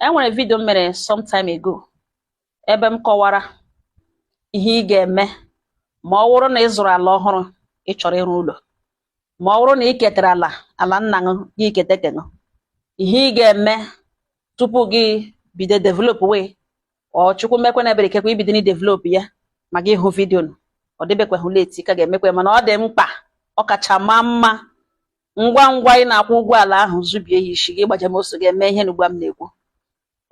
E nwere video m mere some time ago ebe m kọwara ihe ị ga-eme ma ọ bụrụ na ị zụrụ ala ọhụrụ, ị chọrọ ịrụ ụlọ, ma ọ bụrụ na ị ketara ala, ala nna gị ketekenụ, ihe ị ga-eme tupu gị bido develop wee ọ Chukwu mekwe na ebere, ikekwe ibido na develop ya. Ma gị hụ video nụ, ọ dịbekwaghị late ka ga-emekwe, mana ọ dị mkpa, ọ kacha maa mma ngwa ngwa ị na-akwụ ụgwọ ala ahụ, zubie ya isi gị gbaje m oso ga-eme ihe n'ugbu a m na-ekwu.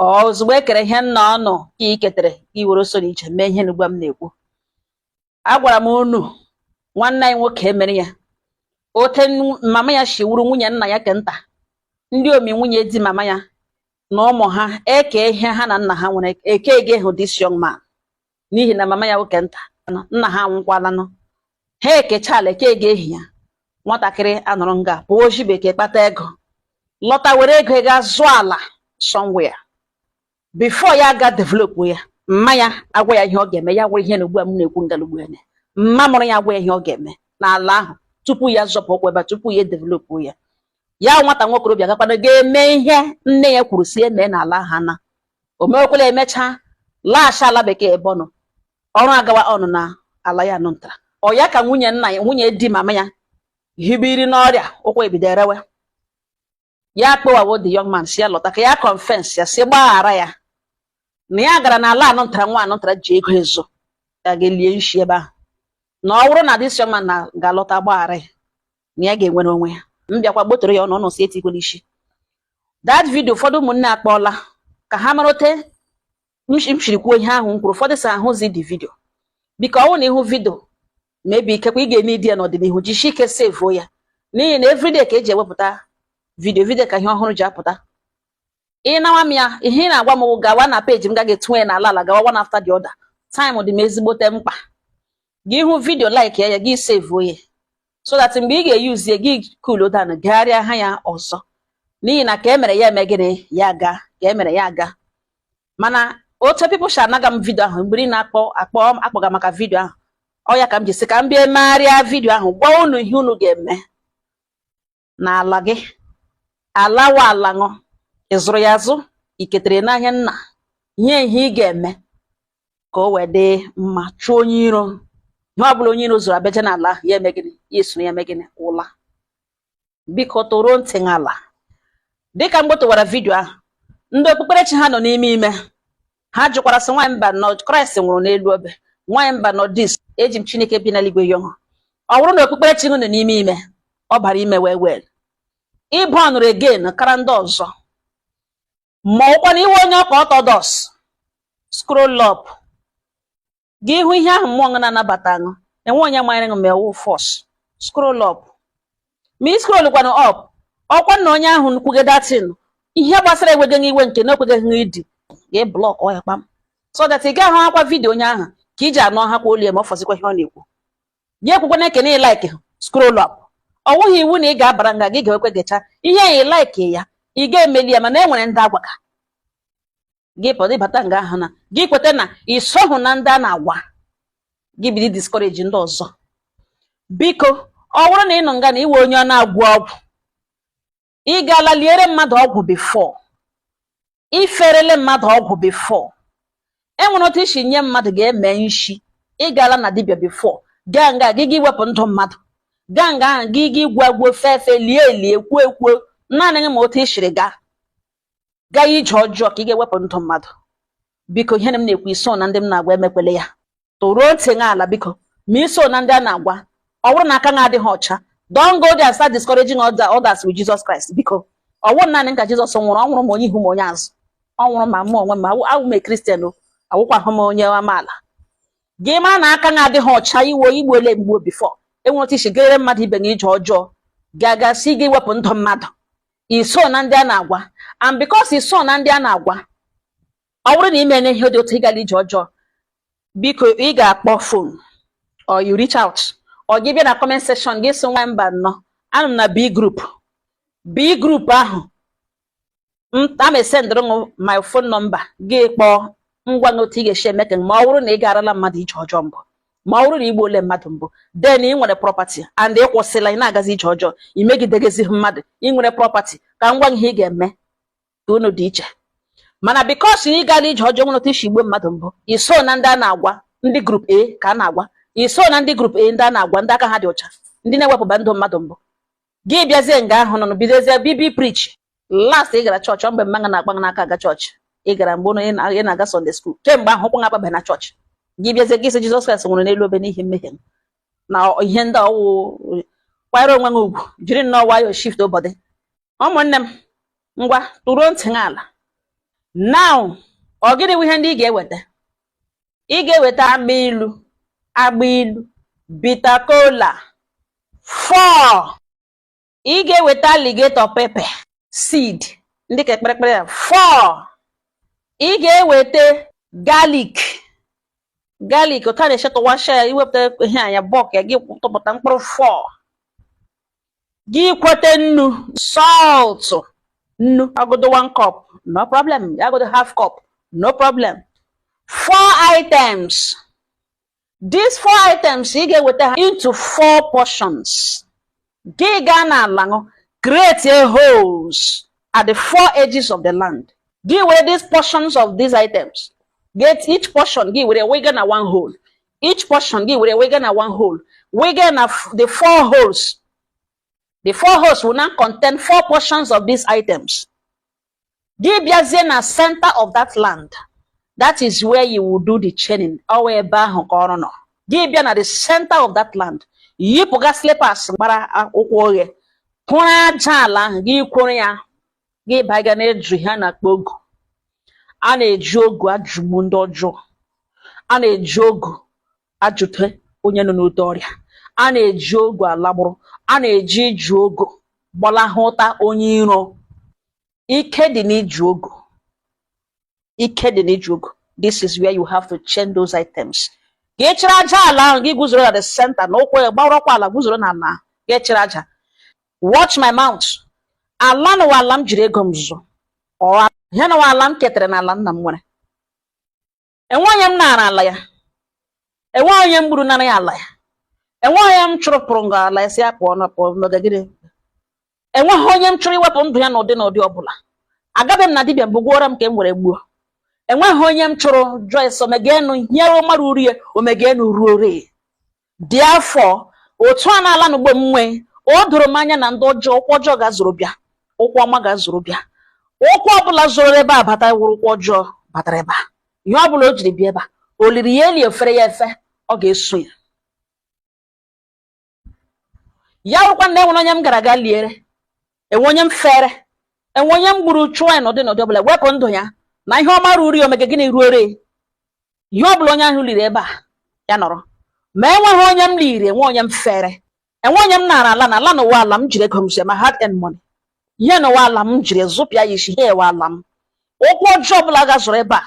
Ọ ozugbo e kere ihe nna ọnụ ka ị ketere, gị were so n'ije mee ihe n'ugbu a m na-ekwu. Agwara m unu, nwanne anyị nwoke emere ya ote mama ya shi wuru nwunye nna ya kenta, ndị omi nwunye di mama ya na ụmụ ha eke ihe ha na nna ha nwere eke ege hụ this young man, n'ihi na mama ya nwoke nta, nna ha anwụkwalanụ, ha ekechala eke ege ehi ya. Nwatakịrị anọrọ nga pụọ oji bekee kpata ego, lọta were ego ga zụọ ala somewhere. Before ya ga develop ya, mma ya agwa ya ihe ọ ga-eme. Ya gwara ihe na ugbu a m na-ekwu ngalugbu ya, mma mụrụ ya agwa ya ihe ọ ga-eme n'ala ahụ tupu ya zọpụ ụkwụ ebe a, tupu ya develop ya. Ya nwata nwokorobịa gakwana ga-eme ihe nne ya kwuru si eme n'ala ahụ, na o mewekwala, emechaa laghachi ala bekee ebe ọ nọ, ọrụ agawa ọnụ na ala ya nụ ntara. Ọ ya ka nwunye nna ya, nwunye di mama ya, hibiri n'ọrịa, ụkwụ ebido erewe ya. Kpọwawo the young man si ya lọta ka ya confess, ya si gbaghara ya na ya gara n'ala anụ ntara, nwa anụ ntara ji ego ezo ya ga-elie nshi ebe ahụ, na ọ bụrụ na this young man na ga-alọta gbaghara ya, na ya ga-enwere onwe ya. M bịakwa gbotoro ya ọnụ ọnụ si etikwela isi that video. Ụfọdụ ụmụnne akpọọla ka ha mara ote m shiri kwuo ihe ahụ m kwuru. Ụfọdụ si ahụzi the video. Biko, ọ bụrụ na ịhụ video, maybe ikekwe ị ga-eme idi ya n'ọdịnihu, jisie ike sevuo ya, n'ihi na everyday ka eji ewepụta video, video ka ihe ọhụrụ ji apụta. Ị nawa m ya, ihe ị na-agwa m wụ gawa na peji m, gaghị etinye ya n'ala ala, gawa one after the other. Time dị m ezigbote mkpa. Gị hụ video, like ya, gị sevuo ya, so that mgbe ị ga-eyuzie gị cool down, gagharịa ha ya ọzọ, n'ihi na ka e mere ya eme gịnị ya gaa, ka e mere ya aga. Mana otu people shi anaga m video ahụ mgbe ị na-akpọ akpọ akpọga maka video ahụ, ọ ya ka m ji sị ka m bịa megharịa video ahụ, gwa unu ihe unu ga-eme n'ala gị, alawa ala ṅụ ị zụrụ ya azụ, iketere n'ahịa nna nye, ihe ị ga-eme ka o wee dị mma, chụọ onye iro. Ihe ọbụla onye iro zụrụ abịaja n'ala ahụ, ya eme gịnị? Ya esoro ya eme gịnị? Ụla. Biko, tụruo ntị n'ala. Dịka mgbe tụwara video ahụ, ndị okpukperechi ha nọ n'ime ime ha jụkwara sị, nwaanyị mba nọ, Kraịst nwụrụ n'elu obe, nwaanyị mba nọ dis. Eji m Chineke bi n'eluigwe yọọ, ọ bụrụ na okpukperechi nọ n'ime ime, ọ bara ime wee wel ịbụ ọnụrụ again kara ndị ọzọ, ma ọkwa na iwe onye ọka Orthodox, scroll up, gị hụ ihe ahụ mmụọ na-anabata aṅụ enwe onye manyere ṅụ ma ewu force. Scroll up, ma ị scroll kwanụ up, ọkwa na onye ahụ kwuge datin ihe gbasara enweghị iwe nke na okweghị ịdị gị, block ya kpam, so that ị gaghị akwa video onye ahụ ka iji anụ ha kwa olu ya, ma ọ fọzikwa ihe ọ na-ekwu gị ekwekwana ekene. Like, scroll up, ọ wụghị iwu na ị ga-abara nga gị ga-ekwe gecha ihe ya. Ị like ya, ị ga-emeli ya, mana e nwere ndị agwaka gị pọdụ ịbata nga ahụ na gị kweta na ịsohụ na ndị a na-agwa gị bido discourage ndị ọzọ. Biko, ọ bụrụ na ị nọ nga na iwe onye ọ na-agwọ ọgwụ, ị gaala liere mmadụ ọgwụ before, iferele mmadụ ọgwụ before, enwere otu isi nye mmadụ ga-eme nshi, ị gaala na dibịa before, gaa nga gị gị wepụ ndụ mmadụ, gaa nga ahụ gị gị gwagwuo fefe lie elie kwuo ekwuo naanị gị, ma otu i siri gaa gaa ije ọjọọ ka ị ga-ewepụ ndụ mmadụ. Biko, ihe m na-ekwu, iso na ndị m na-agwa, emekwele ya. Tụruo ntị gị ala, biko. Ma iso na ndị a na-agwa, ọ bụrụ na aka gị adịghị ọcha, don't go there and start discouraging others with Jesus Christ. Biko, ọ bụrụ naanị nka Jizọs nwụrụ, ọ nwụrụ ma onye ihu ma onye azụ, ọ nwụrụ ma mụ onwe m awụ m Christian o, awụkwahụ m onye amaala. Gị mara na aka gị adịghị ọcha, iwe igbuole mgbuo before, enwere otu isi gere mmadụ ibe gị ije ọjọọ, ga-aga si gị wepụ ndụ mmadụ, iso na ndị a na-agwa. And because iso na ndị a na-agwa, ọ bụrụ na ị mere ihe dị otu ịgala ije ọjọọ, biko, ị ga-akpọ phone or you reach out or gị bịa na comment section, gị sị, nwa mba nnọọ, anọ m na B group, B group ahụ m esendịrị m my phone number, gị kpọọ ngwa gị otu ị ga-esi eme ka ma ọ bụrụ na ị garala mmadụ ije ọjọọ mbụ, ma ọ bụrụ na igbuole mmadụ mbụ, then ị nwere property and ị kwụsịla, ị na-agazi ije ọjọọ, ị megidegezi mmadụ, ị nwere property, ka m gwa gị ihe ị ga-eme ka unu dị iche. Mana because ị gara ije ọjọọ, nwere otu isi igbo mmadụ mbụ, iso na ndị a na-agwa, ndị group A ka a na-agwa, iso na ndị group A, ndị a na-agwa, ndị aka ha dị ọcha, ndị na-ewepụba ndụ mmadụ mbụ. Gị bịazie nga ahụ nọ bidozie bibi preach. Last ị gara chọọchị, ọ mgbe mmanya na-akpa gị n'aka aga chọọchị. Ị gara mgbe ị na-aga Sunday school. Kemgbe ahụ, ụkwụ akpabeghị na chọọchị. Gị bịazie, gị sị Jizọs Kraịst nwụrụ n'elu obe n'ihi mmehie m na ihe ndị ọwụ. Kwanyere onwe gị ugwu, jiri nnọọ nwayọọ shift ụbọdị. Ụmụnne m, ngwa, tụruo ntị gị ala now. Ọ gịnị bụ ihe ndị ị ga-eweta? Ị ga-eweta agba ilu, agba ilu, bitter kola 4. Ị ga-eweta alligator pepper seed, ndị ka ekperekpere ya, 4. Ị ga-eweta garlic, garlic ụta na-eche, tụwasha ya, iwepụta ihe anya bọk ya, gị tụpụta mkpụrụ 4. Gị kwete nnu, salt, nnu agodo 1 cup, no problem, agodo half cup, no problem. Four items. These four items, ị ga-eweta ha into four portions. Gị gaa n'ala ṅụ, create a holes at the four edges of the land. Gị were these portions of these items, get each portion, gị were wega na one hole. Each portion, gị were wega na one hole, wega na the four holes. The four holes will now contain four portions of these items. Gị bịazie na center of that land, that is where you will do the chaining. Ọwa ebe ahụ ka ọrụ nọ. Gị bịa na the center of that land, yipụga slippers gbara ụkwụ oghe, kwụrụ aja ala ahụ, gị kwụrụ ya, gị baga na-eju ihe a na-akpọ ogu. A na-eji ogu ajụgbu ndị ọjọọ, a na-eji ogu ajụte onye nọ n'ote ọrịa, a na-eji ogu alagbụrụ, a na-eji iju ogu gbalahụ ụta onye iro. Ike dị n'iju ogu, ike dị n'iju ogu. This is where you have to change those items. Ka ị chịrị aja ala ahụ, gị guzoro na the center na ụkwụ ya gbarakwa ala, guzoro n'ala ahụ, gị chịrị aja. Watch my mouth. Ala n'ụwa, ala m jiri ego m zụ, ọ ihe n'ụwa, ala m ketara n'ala nna m nwere. Enwe onye m nara ala ya, enwe onye m gburu nara ya ala ya, enwe onye m chụrụpụrụ nga ala ya si ya pụọ na pụọ maka gịnị. Enweghị onye m chọrọ iwepụ ndụ ya n'ụdị n'ụdị ọbụla. Agabeghị m na dibịa mbụ gwọrọ m ka m were gbuo. Enweghị onye m chụrụ Joyce omegenu nyere mmadụ rie omegenu ruo re. Dị afọ otu a na-ala n'ugbo m nwee, o doro m anya na ndị ọjọọ, ụkwụ ọjọọ ga-azụrụ bịa, ụkwụ ọma ga-azụrụ bịa. Ụkwụ ọbụla zụrụ ebe a bata, wụrụ ụkwụ ọjọọ batara ebe a. Ihe ọbụla o jiri bịa ebe a, o liri ya eli, efere ya efe, ọ ga-eso ya. Ya wụrụkwa na enwere onye m gara aga liere, enwe onye m fere, enwe onye m gburu, chụọ ya n'ụdị n'ụdị ọbụla, wepụ ndụ ya na ihe ọma ruru ya, omege gịnị ruore. Ihe ọbụla onye ahụ liri ebe a, ya nọrọ. Ma enweghị onye m liri, enwe onye m fere, enwe onye m nara ala na ala n'ụwa. Ala m jiri ego m zie, ma hard earned money, ihe n'ụwa, ala m jiri zụpịa ya isi ha ewe ala m. Ụkwụ ọjọọ ọbụla ga-zụrụ ebe a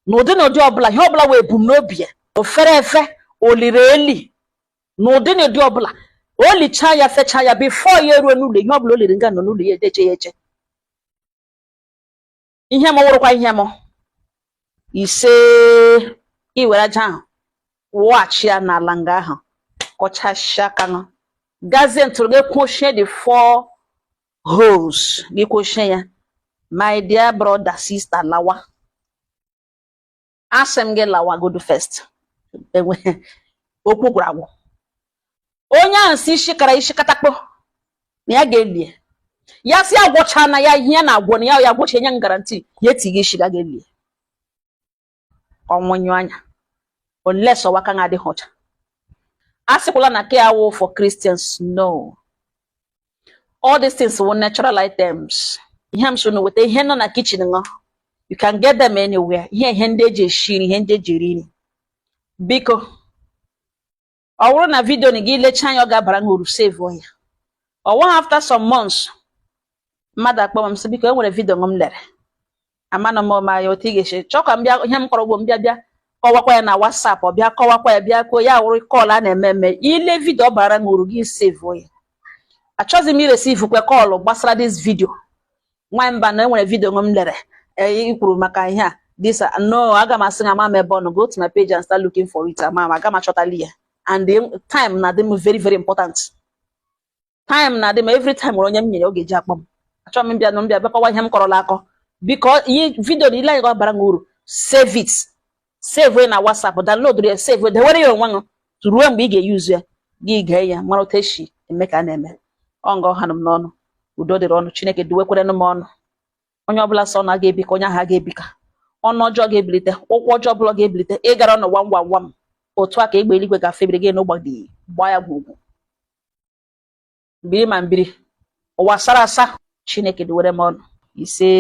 n'ụdị n'ụdị ọbụla, ihe ọbụla wee ebumnobi ya, o fere efe, o liri eli n'ụdị n'ụdị ọbụla, o lichaa ya, fechaa ya, before ya eruo n'ụlọ, ihe ọbụla o liri nga nọ n'ụlọ ya edeche ya eche. Ihe m wụrụkwa ihe m ise, iwere aja ahụ wụghachi ya n'ala nga ahụ, kọchasịa aka ṅụ, gazie ntụrụ gị, kwụchie the four holes gị, kwụchie ya. My dear brother, sister, lawa. Asị m gị lawa godu first. Enwe okwu gwụrụ agwụ. Onye ahụ si isi kara isi katakpo na ya ga-elie ya, si agwọcha na ya ihe ya na-agwọ na ya, ya gwọcha, nye m guarantee ya etighị isi ga ga-elie ọnwụnyụ anya, unless ọwa aka adịghị ọcha. A sịkwala na ke awụ for Christians. No, all these things were natural items. Ihe m so na weta ihe nọ na kitchen ṅụ, you can get them anywhere. Ihe ndị eji esi nri, ihe ndị eji eri nri. Biko, ọ bụrụ na video na gị lechaa anya, ọ ga-abara gị uru, save ya. Ọ nweghị after some months, mmadụ akpọ m, sị, "Biko, e nwere video m lere, amanụ m ma ya otu ị ga-esi chọọ ka m bịa." Ihe m kọrọ ugbo, m bịa bịa kọwakwa ya na WhatsApp, ọ bịa kọwakwa ya, bịa kwuo ya, wụrụ call a na-eme eme. Ile video, ọ bara gị uru, gị save ya. Achọghịzi m ireceive kwe call gbasara this video. Nwa mba na enwere video m lere i kwuru maka ihe a, this no, aga m asị gị ama m ebe ọ nọ. Go to my page and start looking for it. Ama m aga m achọtali ya. And the time na-adị m very very important. Time na-adị m every time. Nwere onye m nyere oge ji akpọ m, achọghị m bịa nụ mbịa bịakọwa ihe m kọrọla akọ. Biko, ihe video na ile anyị ga-abara gị uru, save it, save ya na WhatsApp, download ya, save, dewere ya onwe gị ruo mgbe ị ga-eyuzu ya. Gị gee ya, mara otu esi eme ka a na-eme. Ọ nga ọha m n'ọnụ. Udo dịrị ọnụ. Chineke duwekwerenụ m ọnụ. Onye ọbụla sọ na a ga-ebika, onye ahụ a ga-ebika. Ọnụ ọjọọ ga-ebilite, ụkwụ ọjọọ ọbụla ga-ebilite ịgara ọnụ gwam gwam gwam. Otu a ka egbe eluigwe ga-afebiri gị n'ụgbọdị gbaa ya gwugwu mbiri ma mbiri ụwa sara asa. Chineke duwere m ọnụ. Ise.